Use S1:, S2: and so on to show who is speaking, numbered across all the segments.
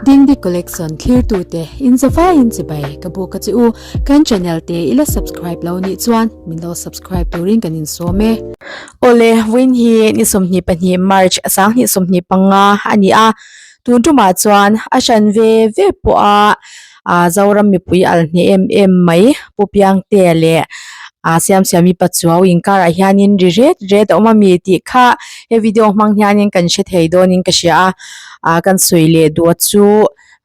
S1: Dingdi Collection thlirtute in zavaiin chibai ka buk a che u. Kan channel te i la subscribe lo nih chuan min lo subscribe turin kan insawm e. Awle, vawiin hi ni 22 March 2025 a ni a, tun tumah chuan a hran ve ve pawh a ah Zoram mipui al hneh em em mai Pu Piangtea leh ah Siamsiami Pachuau inkarah hianin ri ret ret a awm a mi tih kha he video hmang hianin kan hre thei dawnin ka hria a ah kan sawi leh duh a chu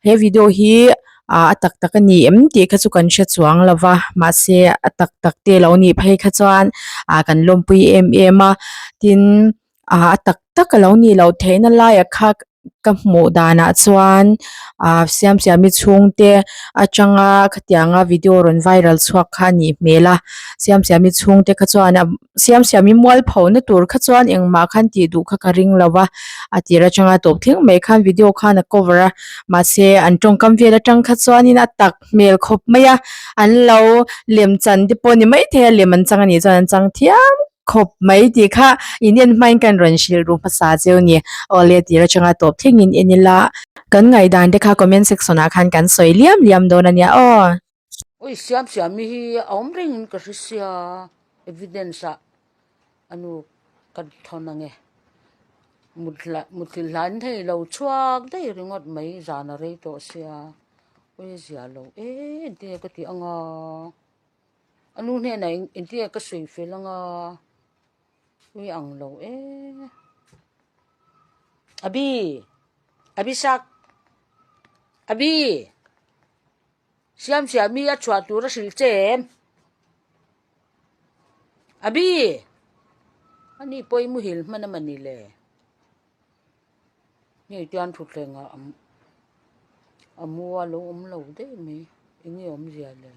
S1: he video hi ah a tak tak a ni em tih kha chu kan hre chuang lo va mahse a tak tak te lo nih phei kha chuan ah kan lawmpui em em a tin ah a tak tak a lo nih loh theihna laiah kha ka hmuh danah chuan ah Siamsiami chhungte atanga khatianga video rawn viral chhuak kha a nih hmel a Siamsiami chhungte kha chuan a Siamsiami mualpho na tur kha chuan engmah khan tih duh kha ka ring lo va a tir atanga tawp thleng mai khan video khan a cover a mahse an tawngkam vel atang kha chuanin a tak hmel khawp mai a an lo lem chan te pawh a ni maithei a lem an chang anih chuan an chang thiam. Khawp mai tih kha in en hmain kan rawn hrilh ru hmasa cheu ni. Awle tir atanga tawp thlengin en ila. Kan ngaihdan te kha comment section ah khan kan sawi liam liam dawn a nia aw.
S2: Ui siam siam hi a awm rengin ka hre sia evidence ah a nu ka thawn ange muthilh hlain hei lo chhuak daih ringawt mai zan a rei tawh sia ui a zia lo em tinge ka tih anga. A nu hnenah engtin nge ka sawi fel anga ui ang lo e. Abi! Abisak! Abi! Siamsiami a chhuah tur a hrilh che em? Abi! Ani pawh i muhil hman a mani le. Hei tian thutthleng ah a mu a lo awm lo daih mai eng nge awmzia le.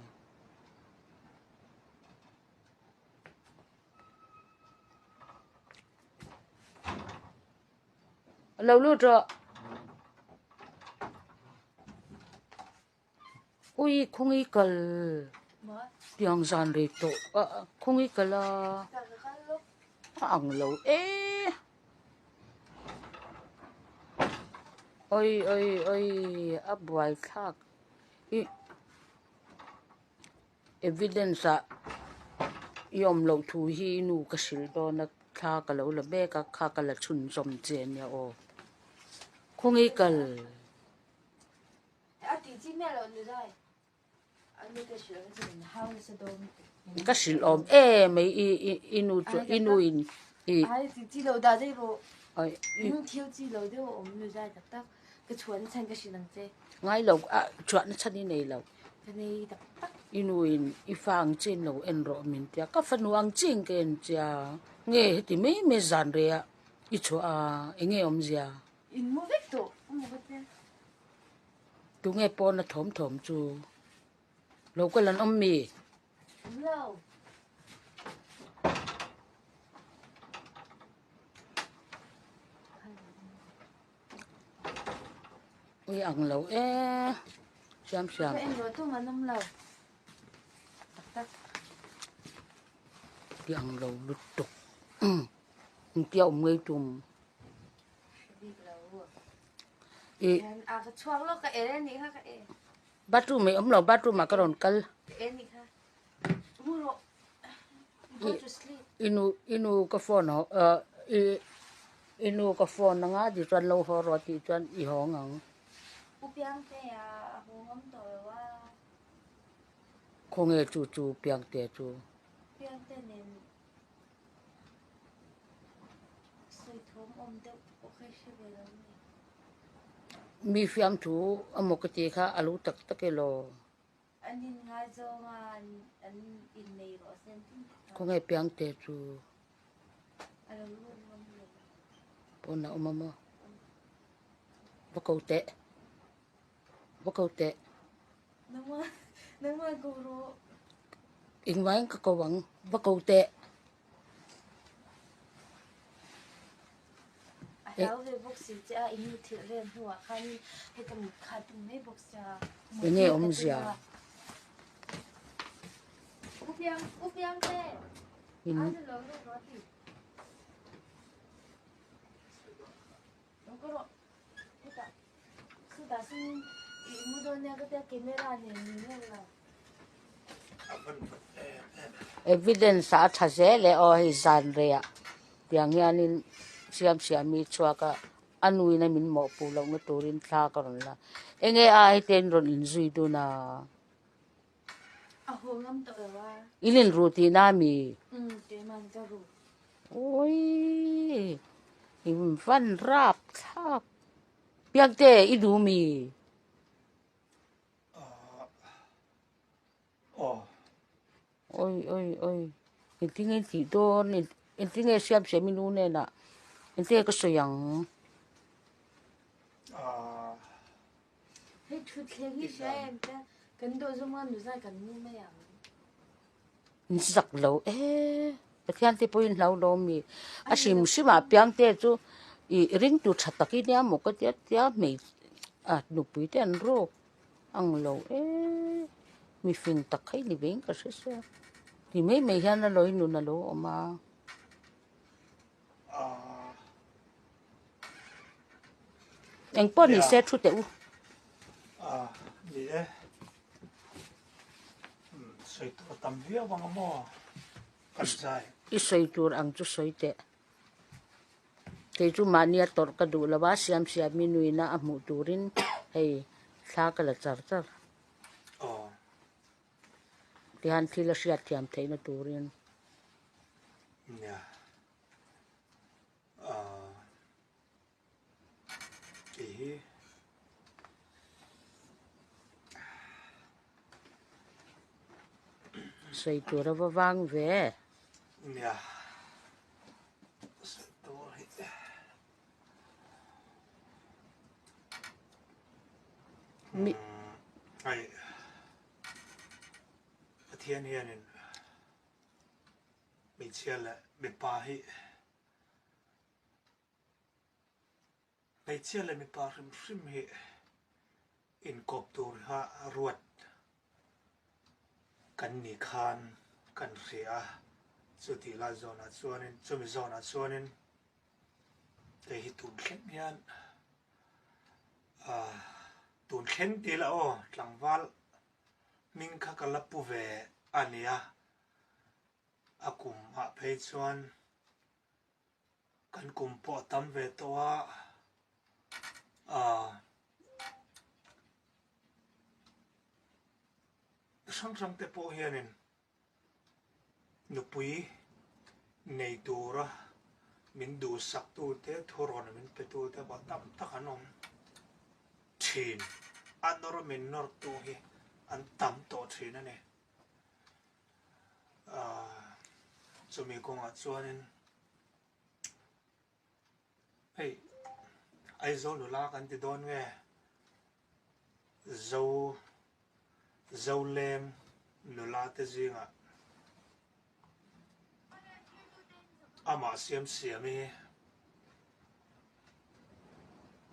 S2: A lo lut rawh. Ui khawngi kal tiang zan rei tawh a khawngi kal a a ang lo e oi oi oi a buai thlak i evidence ah i awm loh thu hi i nu ka hrilh dawn a thla ka lo la mek a kha ka la chhunzawm che ania aw khawngi kal. Ka hrilh awm em mai i i i nu chu i nu in i ngai lo a chhuahna chhan i nei lo i nu in i fa ang chin lo en rawh min tia ka fanu ang chin ka en chia nge heti mai mai zan rei a i chhuah a eng nge awmzia. Tunge pawna thawm thawm chu lo kal an awm mi? Ui ang lo e siam siam. Ti ang lo lutuk. Engtia awm ngei tum. I bathroom i awm lo bathroom ah ka rawn kal i nu i nu ka phone haw ah i i nu ka phone anga tichuan lo haw rawh tih chuan i hawng ang khawnge chu chu piangte chu. Mi fiamthu a maw ka ti kha a lo tak tak elaw? Khawnge piangte chu pawn a awm a maw? Va ko teh, va ko teh. Engvangin ka ko ang, va ko teh. Enge awmzia?
S3: tah sawn i mu dawn nia ka tia camera nen ni ngawt lo.
S2: Evidence ah a tha zel e aw hei zan rei ah tiang hianin siam siam hi chhuak a a nuin a min mawhpuh lohna turin thla ka rawn la enge a heti an rawn inzui dun a.
S3: A haw ngam tawh lo a.
S2: In inru tihna a mi?
S3: Umm keimah ka ru.
S2: Awii in van rap thlak. Piangte i duh mi? Oi oi oi engtin nge in tih dawn engtin nge siam siam i nu hnenah engtin nge ka sawi ang?
S3: Hei thutthleng hi hria em te kan dawh zawng a nuzai kan mu mai ang.
S2: In zak lo e Pathian te pawhin hlau lo mi a hrim hrim ah piang te chu i ringtu tha tak i nia maw ka tia tia hmei a nupui te an rawk ang lo e mifing tak kha i ni ve in ka hre sia ti mai mai hian a lawi nun a lo awm a. Eng pawh ni se thu teh u.
S4: A ni e. Sawi tur a tam viau ang a maw? Kan zai.
S2: I sawi tur ang chu sawi teh. Kei chu mahnia tawrh ka duh lo a, siam siam mi nuina a hmuh turin hei thla ka la char char. Tihian thil a hriat thiam theihna turin.
S4: Nia. Ahh. Kei hi.
S2: Sawi tur a va vang ve.
S4: Nia. Sawi tur hi.
S2: Mi.
S4: Hei. Pathian hianin hmeichhia leh mipa hi hmeichhia leh mipa hrim hrim hi inkawp tur kha ruat kan ni khan kan hria a, chutih lai zawnah chuanin chumi zawnah chuanin hei hi tun thleng hian ah tun thleng tih lah aw tlangval hming kha ka la pu ve a nia. A kum ah phei chuan kan kum pawh a tam ve tawh a, aah hrang hrang te pawh hianin nupui nei tura min duhsak tu te thurawn min pe tu te pawh tam tak an awm thin a nawr min nawr tu hi an tam tawh thin a ni. Ahh chumi kawngah chuanin hei Aizawl nula kan ti dawn nge Zo Zoleng nula te zingah amah siam siam hi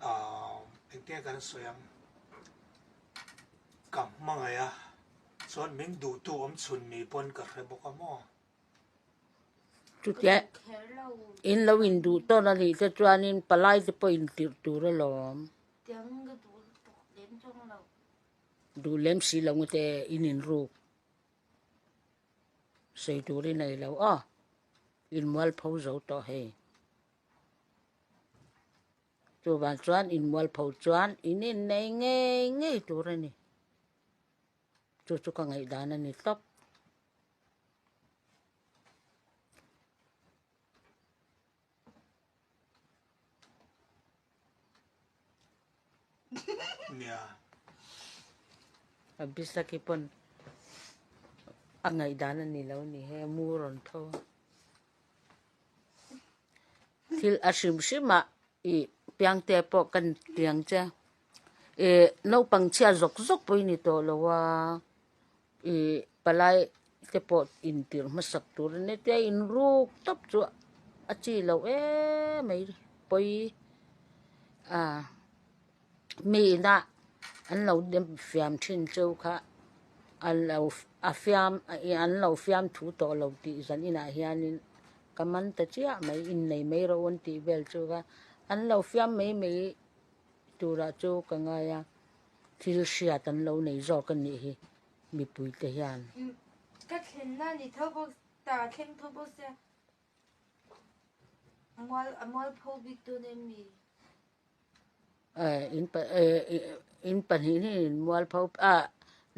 S4: Ahh engtin nge kan sawi ang ka hmangaih a chuan min duhtu awm chhun ni pawn ka hre bawk a maw.
S2: Chutia in lo induh tawn a nih te chuanin palai te pawh intirh tur alawm. Duh lem si lo nge te in inruk sawi tur i nei lo aw inmualpho zo tawh hei. Chuvang chuan inmualpho chuan in innei ngei ngei tur a ni. Chu chu ka ngaihdan a ni tawp.
S4: Nia.
S2: A bisaki pawn a ngaihdan a ni lo ni he mu rawn tho. Thil a hrim hrim ah ih piangte pawh kan tiang che ih naupang chhia zawk zawk pawh i ni tawh lo a ih palai te pawh intirh hmasak tur a nia tia inruk tawp chu a chi loh em mai pawi a mi inah an lo dem fiam thin cheu kha an lo a fiam an lo fiam thu tawh lo tih zan inah hianin. Ka man ta chiah mai, innei mai rawh an tih vel chu kha an lo fiam mai mai. turah chu ka ngai a, thil hriat an lo nei zawk a nih hi mipuite hian.
S3: Ka thlenna ni tho bawk ta thleng tho bawk sia mual a mualpho bik dawn em mi?
S2: In pa in pahnih hi in mualpho ah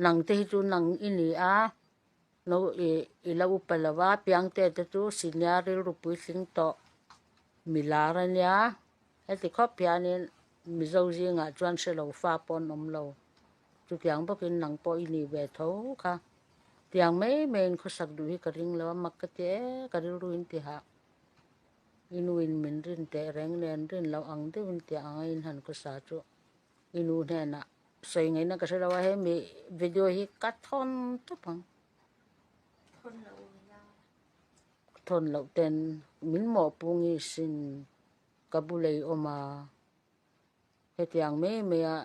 S2: nang te hi chu nang i ni a no i la upa lo a piangte te chu senior rilru puitling tawh milar a nia heti khawp hianin Mizo zingah chuan hrelo fa pawh an awm lo chutiang bawkin nang pawh i nih ve tho kha tiang mai maiin khawsak duh hi ka ring lo a mak ka ti e ka rilru in ti hah. I nu in min rin teh reng nen rin loh ang deuhin tih ang a in han khawsa chu i nu hnenah sawi ngaihna ka hre lo a hemi video hi ka thawn tawp ang.
S3: Thawn loh in a.
S2: Thawn loh ten min mawhpu ngi sin ka bulei awm a hetiang mai mai a.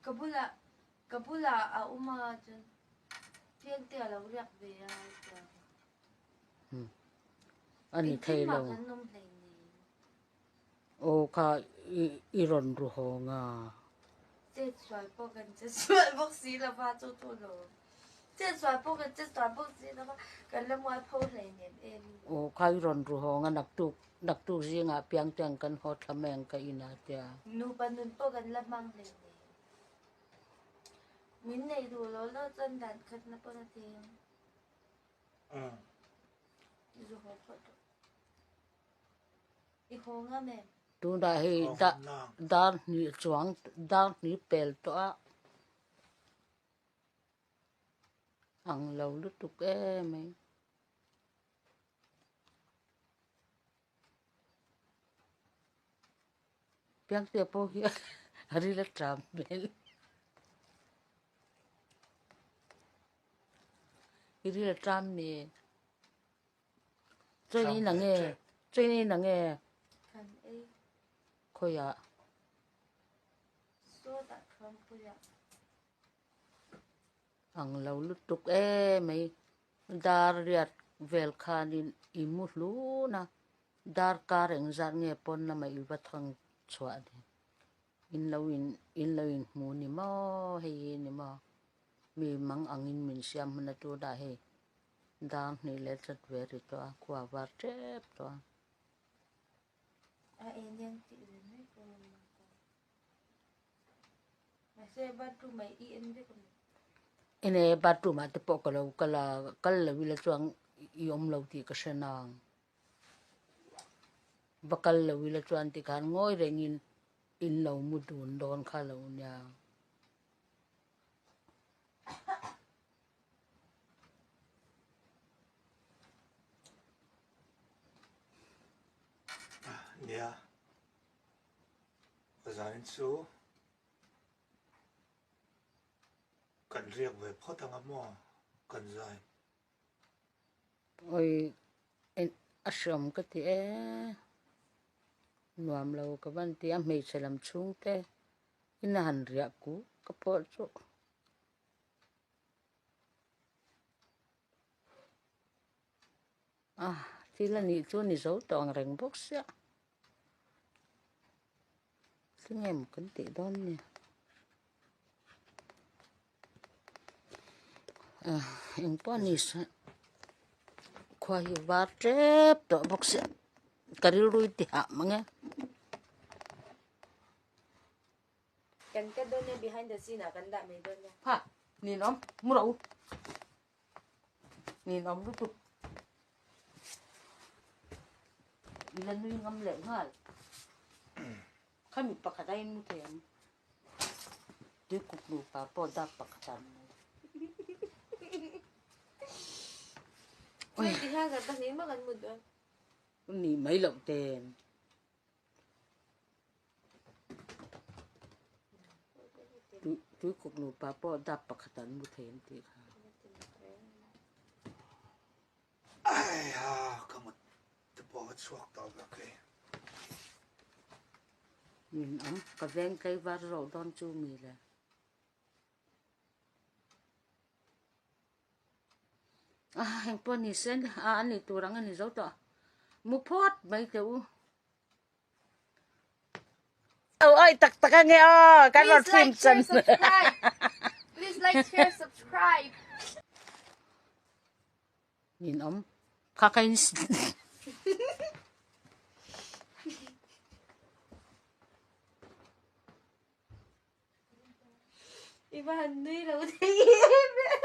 S3: Ka bulah ka bulah a awm a chuan fiangte a lo riak ve a hetiang.
S2: A ni thei lo. Aw kha i rawn ru hawng a.
S3: Chet sual pawh kan che sual bawk si lo va chu chu lo. Chet sual pawh kan che sual bawk si lo va kan la mual pho hlei nem em.
S2: Aw kha i rawn ru hawng a naktuk naktuk zingah piang te ang kan haw thla mai ang ka inah tia.
S3: Nupa nun pawh kan la hmang hlei nem. Min neih duh lo lo chuan dan khatna pawn a thei ang.
S2: Tunah hei dar hnih chuang dar hnih pel tawh a ang lo lutuk em mai. Piangte pawh hi a ril a tram hmel. I ril a tram mi. Chawi nei nang e, chawi nei nang e.
S3: Kan ei.
S2: Khawiah?
S3: Sawtah Thuampuiah.
S2: Ang lo lutuk e mai. Dar riat vel khanin i mu hlun a, darkar engzat nge pawn lama i va thang chhuah ni. In lo in in lo in hmu ni maw hei hi ni maw mi mang angin min siam hman a tunah hei dar hnih leh chat ve ri tawh a khua var tep tawh a.
S3: A eng tih ve mai pawh a awm ta. Mahse bathroom ah i en vek ami?
S2: Enge bathroom ah te pawh ka lo kal a, kal lo ila chuan i awm lo tih ka hre nang. Va kal lo ila chuan tikhan ngawi rengin in lo mu dun dawn kha lo nia.
S4: Nia. Zanin chu kan riak ve phawt anga maw kan zai.
S2: Oi a hreawm ka ti e, nuam lo ka van ti a hmeichhe lam chhung te in a han riah ku ka pawh chu. A thil a nih chu ni zo tawh ang reng bawk sia. Tinge maw kan tih dawn ni? Eng pawh ni se khua hi var tep tawh bawk sia ka rilru i ti hah mang e.
S3: Kan cut dawn nia behind the scene ah kan dah mai dawn nia.
S2: Ha ninawm mu rawh u. Ninawm lutuk. I la nui ngam leh nghal. Khami pakhat a in mu thei ang. Tuikuk nupa pawh dap pakhat an mu.
S3: Oi ti hian kan pahnih mak an mu dawn.
S2: Ni mai loh ten. Tuikuk nupa pawh dap pakhat an mu thei an tih kha.
S4: Aiha ka mut te pawh a chhuak tawh bawk e.
S2: Min awm ka veng tlaivar zawh dawn chu mi le. A heng pawh ni se a a ni tur ang a ni zo tawh. Mu phawt mai teh u. Oi tak tak ange aw kan rawn
S3: Please like,
S2: film
S3: share,
S2: chan.
S3: subscribe. Please like, share, subscribe.
S2: Ninawm. Kakainis.
S3: I va han nui lo thei em em.